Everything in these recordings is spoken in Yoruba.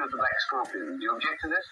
of the Black Scorpion. Do you object to this?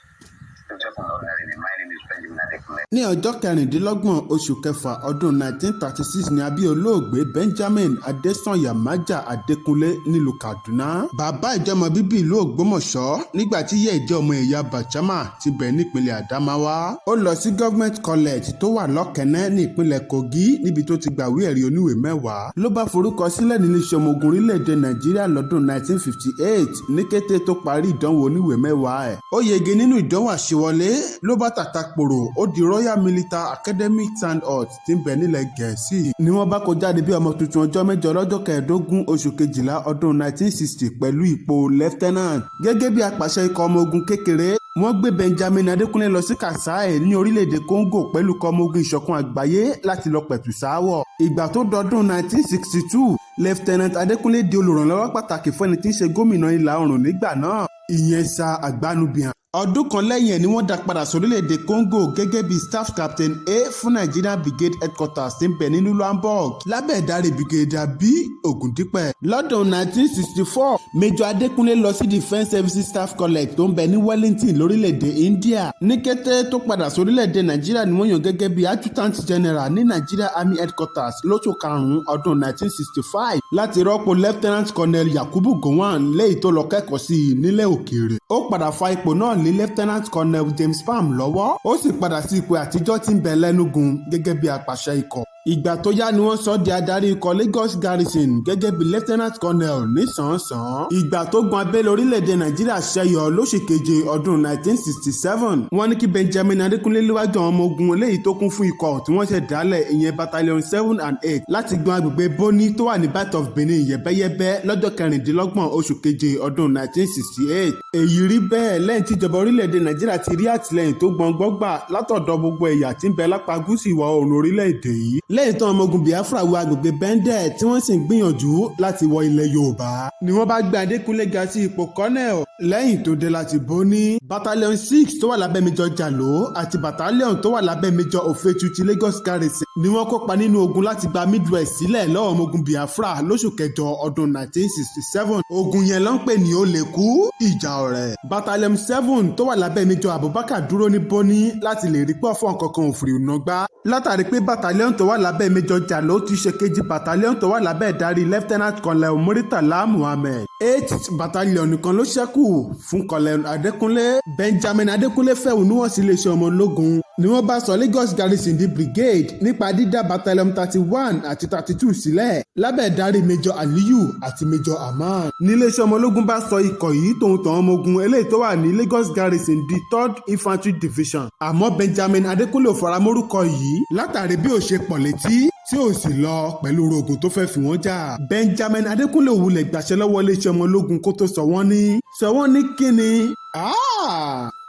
You're just an ordinary name. My name is Benjamin Adekunle. Ní ọjọ́ 26 oṣù kẹfà ọdún 1936 ni a bí olóògbé Benjamin Adesanya Maja Adékúnlé nílùú Kaduna. Bàbá ẹ̀ jẹ́ ọmọ bíbí ìlú Ògbómọ̀ṣọ́, nígbà tí ìyá ẹ̀ jẹ́ ọmọ ẹ̀yà Bachama tí ń bẹ nípínlẹ̀ Adamawa. Ó lọ sí Government College tó wà lọ́kẹ́nẹ́ ní ìpínlẹ̀ Kogi, níbi tó ti gbàwé ẹ̀rí oníwèé 10. Ló bá forúkọ sílẹ̀ nílé iṣẹ́ ọmọ ogun orílẹ̀-èdè Nàìjíríà lọ́dún 1958 ní kété tó parí ìdánwò oníwèé 10 ẹ̀. Ó yege nínú ìdánwò àṣewọlé, ló bá tàta pòrò, ó di Royal Military Academy Sandhurst tí ń bẹ nílẹ̀ Gẹ̀ẹ́sì. Ni wọ́n bá kó jáde bí ọmọ tuntun ọjọ́ 8 lọ́jọ́ 15 oṣù kejìlá ọdún 1960 pẹ̀lú ipò lieutenant. Gẹ́gẹ́ bí apàṣẹ ikọ̀ ọmọ ogun kékeré, wọ́n gbé Benjamin Adékúnlé lọ sí Kasai ní orílẹ̀-èdè Congo pẹ̀lú ikọ̀ ọmọ ogun ìṣọ̀kan àgbáyé láti lọ pẹ̀tù sááwọ̀. Ìgbà tó dọdún 1962, Lieutenant Adékúnlé di olùrànlọ́wọ́ pàtàkì fún ẹni tí í ṣe gómìnà ìlà oòrùn nígbà náà, ìyẹn Sir Agbanubian. Ọdún kan lẹ́yìn ẹ̀ ni wọ́n dá padà sórílẹ̀-èdè Congo gẹ́gẹ́ bí Staff Captain A fún Nigerian Brigade Headquarters tí ń bẹ ní Luxembourg lábẹ́ ìdarí Brigadier B. Ògúndípẹ̀. Lọ́dún 1964, Major Adékúnlé lọ sí Defence Services Staff College tó ń bẹ ní Wellington lórílẹ̀-èdè India. Ní kété tó padà sórílẹ̀-èdè Nàìjíríà ni wọ́n yàn gẹ́gẹ́ bí Adjutant General ní Nigeria Army Headquarters lóṣù karùn-ún ọdún 1965 láti rọ́pò Lieutenant Colonel Yakubu Gowon léyìí tó lọ kẹ́kọ̀ọ́ sí i nílẹ̀ òkèèrè. Ó padà fa ipò náà lé Lieutenant Colonel James Pam lọ́wọ́, ó sì padà sí ipò àtijọ́ tí ń bẹ lẹ́nugun gẹ́gẹ́ bí apàṣẹ ikọ̀. Ìgbà tó yá ni wọ́n sọ di adarí ikọ̀ Lagos Garrison gẹ́gẹ́ bí Lieutenant Colonel nísànsán. Ìgbà tó gun abẹ́lé orílẹ̀-èdè Nàìjíríà ṣẹyọ lóṣù keje ọdún 1967, wọ́n ní kí Benjamin Adékúnlé léwájú àwọn ọmọ ogun eléyìí tó kún fún ikọ̀ tí wọ́n ṣẹ̀ dálẹ̀, ìyẹn Battalion 7 and 8, láti gbọ́n agbègbè Boni tó wà ní Bight of Benin yẹ̀bẹ́yẹ́bẹ́ lọ́jọ́ 26 oṣù keje ọdún 1968. Èyí rí bẹ́ẹ̀ lẹ́yìn tíjọba orílẹ̀-èdè Nàìjíríà ti rí àtìlẹ́yìn tó gbọ̀ngbọ́n gbà látọ̀dọ̀ gbogbo ẹ̀yà tí ń bẹ lápá gúúsù ìwọ̀ oòrùn orílẹ̀-èdè yìí, lẹ́yìn tó ọmọ ogun Biafra wọ agbègbè Bẹ́ńdẹ̀ tí wọ́n sì ń gbìyànjú láti wọ ilẹ̀ Yorùbá, ni wọ́n bá gbé Adékúnlé ga sí ipò colonel lẹ́yìn tó dé láti Boni. Battalion 6 tó wà lábẹ́ Major Jalo àti battalion tó wà lábẹ́ Major Ofetu ti Lagos Garrison ni wọ́n kópa nínú ogun láti gba Midwest sílẹ̀ lọ́wọ́ ọmọ ogun Biafra lóṣù kẹjọ ọdún 1967. Ogun yẹn ló ń pè ní ó lè kú ìjà ọ̀rẹ́. Battalion 7 tó wà lábẹ́ Major Abubakar dúró ní Boni láti lè rí pé ọ̀fọ̀ nǹkan òfurì nàgbá, látàrí pé battalion tó wà lábẹ́ Major Jalo ti ṣe kejì battalion tó wà lábẹ́ ìdarí Lieutenant Colonel Muritala Muhammed. 8 Battalion nìkan ló ṣẹ́kù fún Colonel Adékúnlé. Benjamin Adékúnlé fẹ̀hónú hàn sí iléeṣẹ́ ọmọ ológun, ni wọ́n bá sọ Lagos Garrison di brigade nípa dídá Battalion 31 àti 32 sílẹ̀ lábẹ́ ìdarí Major Aliyu àti Major Ahmad. Níléeṣẹ́ ọmọ ológun bá sọ ikọ̀ yìí tòun tàn ọmọ ogun eléyìí tó wà ní Lagos Garrison di Third Infantry Division. Àmọ́ Benjamin Adékúnlé ò faramórúkọ yìí látàrí bí ó ṣe pọ̀ létí tí ò sì lọ pẹ̀lú ogun tó fẹ́ fi wọ́n jà. Benjamin Adékúnlé òwúlẹ̀ gbàṣẹ lọ́wọ́ iléeṣẹ́ ọmọ ológun kó tó sọ wọ́n ní kíni.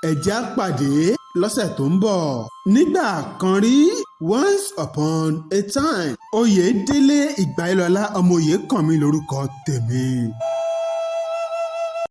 Ẹ̀jẹ̀ á pàdé lọ́sẹ̀ tó ń bọ̀. Nígbà kan rí, once upon a time, Oyèdélé Ìgbàyẹlọ́lá ọmọ Oyèkànmí lórúkọ tèmi.